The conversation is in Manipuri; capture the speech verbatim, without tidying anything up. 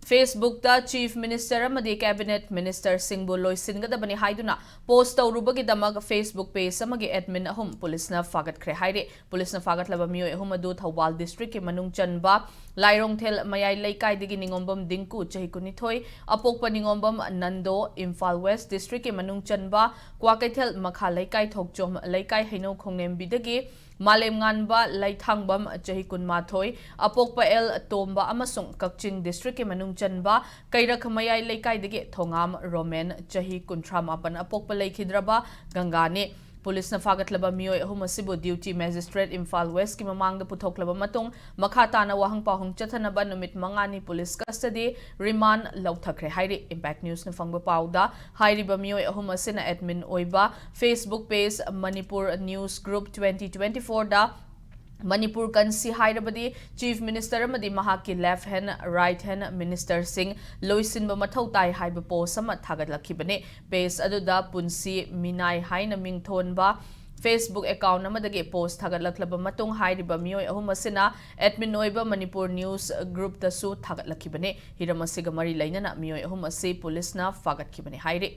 Facebook-ꯇ Chief Minister ꯑꯃꯗꯤ Cabinet Minister-ꯁꯤꯡꯕꯨ ꯂꯣꯏꯁꯤꯟꯒꯗꯕꯅꯤ ꯍꯥꯏꯗꯨꯅ post ꯇꯧꯔꯨꯕꯒꯤꯗꯃꯛ Facebook page ꯑꯃꯒꯤ admin ꯑꯍꯨꯝ ꯄꯨꯂꯤꯁꯅ ꯐꯥꯒꯠꯈ꯭ꯔꯦ ꯍꯥꯏꯔꯤ꯫ ꯄꯨꯂꯤꯁꯅ ꯐꯥꯒꯠꯂꯕ ꯃꯤꯑꯣꯏ ꯑꯍꯨꯝ ꯑꯗꯨ ꯊꯧꯕꯥꯜ district-ꯀꯤ ꯃꯅꯨꯡ ꯆꯟꯕ ꯂꯥꯏꯔꯣꯡꯊꯦꯜ ꯃꯌꯥꯏ ꯂꯩꯀꯥꯏꯗꯒꯤ ꯅꯤꯉꯣꯝꯕꯝ ꯗꯤꯡꯀꯨ, ꯆꯍꯤ ꯀꯨꯟꯅꯤꯊꯣꯏ, ꯑꯄꯣꯛꯄ ꯅꯤꯉꯣꯝꯕꯝ ꯅꯟꯗꯣ, ꯏꯝꯐꯥꯜ West district-ꯀꯤ ꯃꯅꯨꯡ ꯆꯟꯕ ꯀ꯭ꯋꯥꯀꯩꯊꯦꯜ ꯃꯈꯥ ꯂꯩꯀꯥꯏ ꯊꯣꯛꯆꯣꯝ ꯂꯩꯀꯥꯏ ꯍꯩꯅꯧ ꯈꯣꯡꯂꯦꯝꯕꯤꯗꯒꯤ ꯃꯥꯂꯦꯝꯉꯥꯟꯕ ꯂꯩꯊꯥꯡꯕꯝ, ꯆꯍꯤ ꯀꯨꯟꯃꯥꯊꯣꯏ, ꯑꯄꯣꯛꯄ ꯑꯦꯜ ꯇꯣꯝꯕ ꯑꯃꯁꯨꯡ ꯀꯛꯆꯤꯡ district-ꯀꯤ ꯃꯅꯨꯡ ꯆꯟꯕ ꯀꯩꯔꯛ ꯃꯌꯥꯏ ꯂꯩꯀꯥꯏꯗꯒꯤ ꯊꯣꯉꯥꯝ ꯔꯣꯃꯦꯟ, ꯆꯍꯤ ꯀꯨꯟꯊ꯭ꯔꯥ ꯃꯥꯄꯟ, ꯑꯄꯣꯛꯄ ꯂꯩꯈꯤꯗ꯭ꯔꯕ ꯒꯪꯒꯥꯅꯤ꯫ ꯄꯨꯂꯤꯁꯅ ꯐꯥꯒꯠꯂꯕ ꯃꯤꯑꯣꯏ ꯑꯍꯨꯝ ꯑꯁꯤꯕꯨ duty magistrate ꯏꯝꯐꯥꯜ West-ꯀꯤ ꯃꯃꯥꯡꯗ ꯄꯨꯊꯣꯛꯂꯕ ꯃꯇꯨꯡ, ꯃꯈꯥ ꯇꯥꯅ ꯋꯥꯍꯪ ꯄꯥꯎꯍꯪ ꯆꯠꯊꯅꯕ ꯅꯨꯃꯤꯠ ꯃꯉꯥꯅꯤ ꯄꯨꯂꯤꯁ custody remand ꯂꯧꯊꯈ꯭ꯔꯦ ꯍꯥꯏꯔꯤ꯫ Impact News-ꯅ ꯐꯪꯕ ꯄꯥꯎꯗ, ꯍꯥꯏꯔꯤꯕ ꯃꯤꯑꯣꯏ ꯑꯍꯨꯝ ꯑꯁꯤꯅ admin ꯑꯣꯏꯕ Facebook page Manipur News Group twenty twenty-four-ꯗ Manipur ꯀꯟꯁꯤ ꯍꯥꯏꯔꯕꯗꯤ Chief Minister ꯑꯃꯗꯤ ꯃꯍꯥꯛꯀꯤ left hand, right hand minister-ꯁꯤꯡ ꯂꯣꯏꯁꯤꯟꯕ ꯃꯊꯧ ꯇꯥꯏ ꯍꯥꯏꯕ post ꯑꯃ ꯊꯥꯒꯠꯂꯛꯈꯤꯕꯅꯤ꯫ Page ꯑꯗꯨꯗ ꯄꯨꯟꯁꯤ ꯃꯤꯅꯥꯏ ꯍꯥꯏꯅ ꯃꯤꯡꯊꯣꯟꯕ Facebook account ꯑꯃꯗꯒꯤ post ꯊꯥꯒꯠꯂꯛꯂꯕ ꯃꯇꯨꯡ, ꯍꯥꯏꯔꯤꯕ ꯃꯤꯑꯣꯏ ꯑꯍꯨꯝ ꯑꯁꯤꯅ admin ꯑꯣꯏꯕ Manipur News Group-ꯇꯁꯨ ꯊꯥꯒꯠꯂꯛꯈꯤꯕꯅꯤ꯫ ꯍꯤꯔꯝ ꯑꯁꯤꯒ ꯃꯔꯤ ꯂꯩꯅꯅ ꯃꯤꯑꯣꯏ ꯑꯍꯨꯝ ꯑꯁꯤ ꯄꯨꯂꯤꯁꯅ ꯐꯥꯒꯠꯈꯤꯕꯅꯤ ꯍꯥꯏꯔꯤ꯫